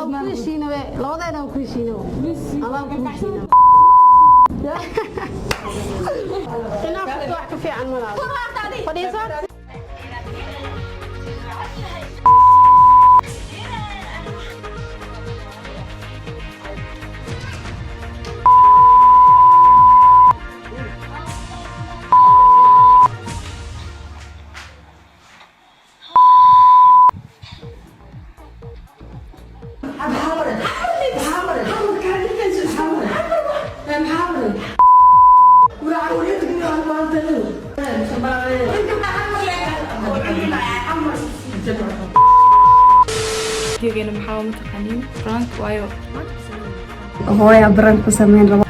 Waa ku heshiinabe, labadeena waa ku heshiinabe, adaa ku heshiinabe. Inaa furto wax ka fiican malaha. Fadhiiso. Geena maxaa mataqaaniin prank waayo. Hooya prank ku sameyn rabo.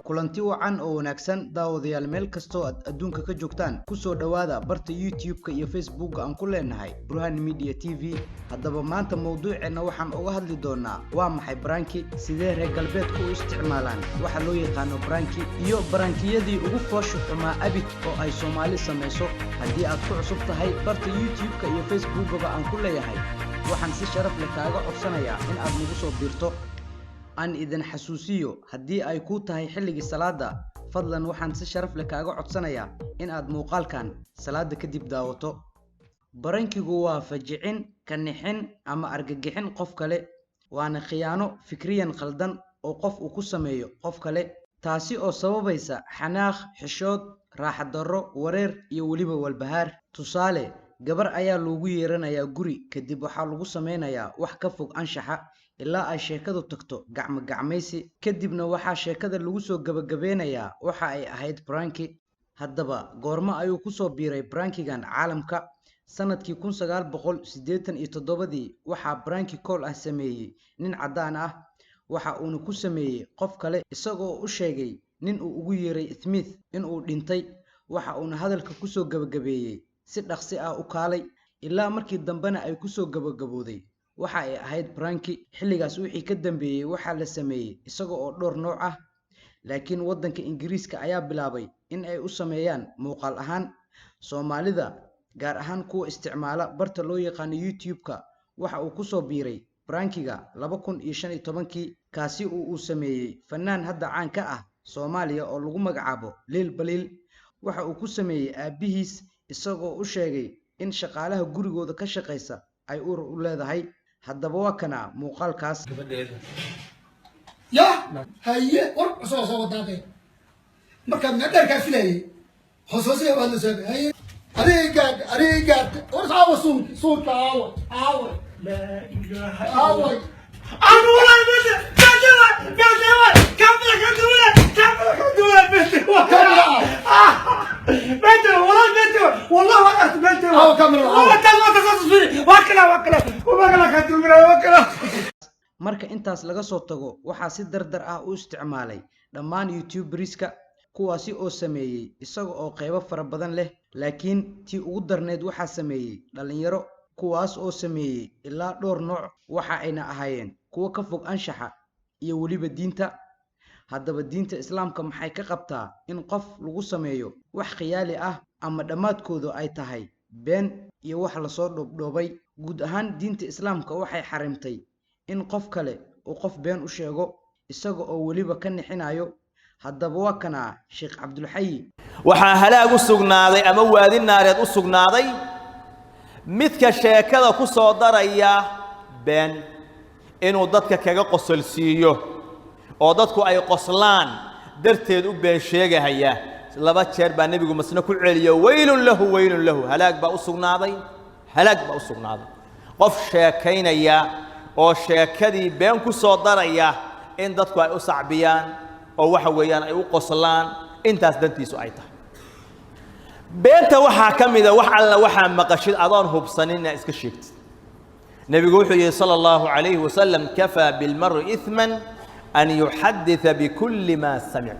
Kulanti wacan oo wanaagsan, daawadayaal, meel kastoo aad adduunka ka joogtaan, kusoo dhowaada barta YouTube-ka iyo Facebook aan ku leenahay Burhaan Media TV. Haddaba maanta mawduuceenna waxaan uga hadli doonaa: waa maxay prank-i, sidee reer galbeedku u isticmaalaan waxa loo yaqaano prank-i, iyo prank-iyadii ugu foosha xumaa abid oo ay Soomaali samayso. Haddii aad ku cusub tahay barta YouTube-ka iyo Facebookaba aan ku leeyahay, waxaan si sharaf leh kaaga codsanayaa in aad nagu soo biirto. Aan idin xasuusiyo, haddii ay kuu tahay xilligii salaada, fadlan waxaan si sharaf leh kaaga codsanayaa in aad muuqaalkan salaada kadib daawato. Prank-igu waa fajicin, ka nixin ama argagixin qof kale, waana khiyaano fikriyan khaldan oo qof uu ku sameeyo qof kale, taasi oo sababaysa xanaaq, xishood, raaxa darro, wareer iyo weliba walbahaar. Tusaale, gabar ayaa loogu yeeranayaa guri, kadib waxaa lagu sameynayaa wax ka fog anshaxa ilaa ay sheekadu tagto gacmo gacmaysi, kadibna waxaa sheekada lagu soo gabagabeynayaa waxa ay ahayd prank-i. Haddaba goormo ayuu kusoo biiray prank-igan caalamka? Sanadkii 1987-dii waxaa prank call ah sameeyey nin caddaan ah. Waxa uuna ku sameeyey qof kale isagoo u sheegay nin uu ugu yeeray Smith in uu dhintay. Waxa uuna hadalka kusoo gabagabeeyey si dhaqsi ah u kaalay, ilaa markii dambena ay kusoo gabagabooday waxa ay ahayd prank-i. Xilligaas wixii ka dambeeyey waxaa la sameeyey isaga oo dhowr nooc ah, laakiin waddanka Ingiriiska ayaa bilaabay in ay u sameeyaan muuqaal ahaan. Soomaalida, gaar ahaan kuwa isticmaala barta loo yaqaano YouTube-ka, waxa uu kusoo biiray prank-iga 2015-kii, kaasi oo uu sameeyey fanaan hadda caan ka ah Soomaaliya oo lagu magacaabo Liil Baliil. Waxa uu ku sameeyey aabbihiis, isagoo u sheegay in shaqaalaha gurigooda ka shaqaysa ay uur u leedahay. Haddaba waa kana muuqaalkaas. Ya haye, war cusub soo wadaaqay markaad meedheerkaa filayay hooshoosaya waad la soo haye. Adiga gaadh, adiga gaadh, war aawa suunki, suunka aawa, aawa, aaway? Aawa kamera, aawa? Marka intaas laga soo tago, waxaa si dardar ah u isticmaalay dhammaan YouTuberiska, kuwaasi oo sameeyey isaga oo qaybo fara badan leh, laakiin tii ugu darneyd waxaa sameeyey dhalinyaro, kuwaas oo sameeyey ilaa dhowr nooc, waxa ayna ahaayeen kuwo ka fog anshaxa iyo weliba diinta. Haddaba diinta Islaamka maxay ka qabtaa in qof lagu sameeyo wax khiyaali ah ama dhammaadkoodu ay tahay been iyo wax lasoo dhoobdhoobay? Guud ahaan diinta Islaamka waxay xarimtay in qof kale uu qof been u sheego isaga oo weliba ka nixinayo. Haddaba waa kanaa Sheekh Cabdulxayi. Waxaa halaag u sugnaaday ama waadi naareed u sugnaaday midka sheekada ku soo daraya been inuu dadka kaga qosolsiiyo oo dadku ay qoslaan darteed u been sheegahaya. Laba jeer baa nebigu masna ku celiyo: weylun lahu, weylun lahu, halaag baa u sugnaaday, halaag baa u sugnaaday qof sheekaynaya oo sheekadii been ku soo daraya in dadku ay u sacbiyaan oo waxa weeyaan ay u qoslaan, intaas dantiisu ay tahay. Beenta waxaa ka mida wax alla waxaa maqashid adoon hubsanin inaad iska sheegtid. Nebigu wuxuu yihi sala allahu calayhi wasalam: kafaa bilmari ithman an yuxaditha bikulli maa samic.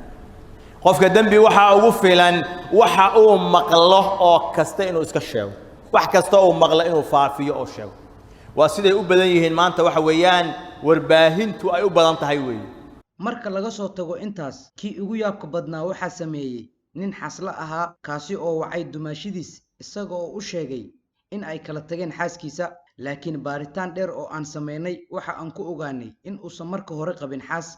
Qofka dembi waxaa ugu filan waxa uu maqlo oo kasta inuu iska sheego, wax kasta uu maqlo inuu faafiyo oo sheego. Waa siday u badan yihiin maanta, waxa weeyaan warbaahintu ay u badan tahay weeye. Marka laga soo tago intaas, kii ugu yaabka badnaa waxaa sameeyey nin xaslo ahaa, kaasi oo wacay dumaashidiis isaga oo u sheegay in ay kala tageen xaaskiisa. Laakiin baaritaan dheer oo aan sameynay waxa aan ku ogaanay in uusan marka hore qabin xaas,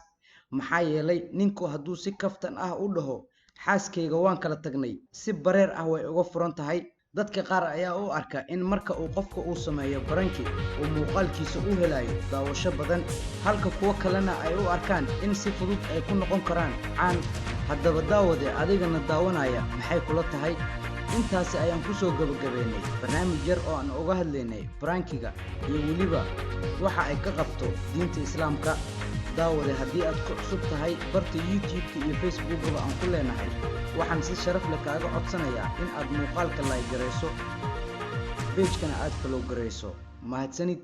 maxaa yeelay ninku hadduu si kaftan ah u dhaho xaaskayga waan kala tagnay, si bareer ah way uga furan tahay. Dadka qaar ayaa u arka in marka uu qofka uu sameeyo prank-i uu muuqaalkiisa u helayo daawasho badan, halka kuwo kalena ay u arkaan in si fudud ay ku noqon karaan caan. Haddaba daawade, adigana daawanaya, maxay kula tahay? Intaasi ayaan ku soo gabagabeynay barnaamij yar oo aan uga hadlaynay prank-iga iyo weliba waxa ay ka qabto diinta Islaamka. Daawade, haddii aad ku cusub tahay barta YouTube-ka iyo Facebookaba aan ku leenahay, waxaan si sharaf leh kaaga codsanayaa in aad muuqaalka like garayso, page-kana aad follow garayso. Mahadsanid.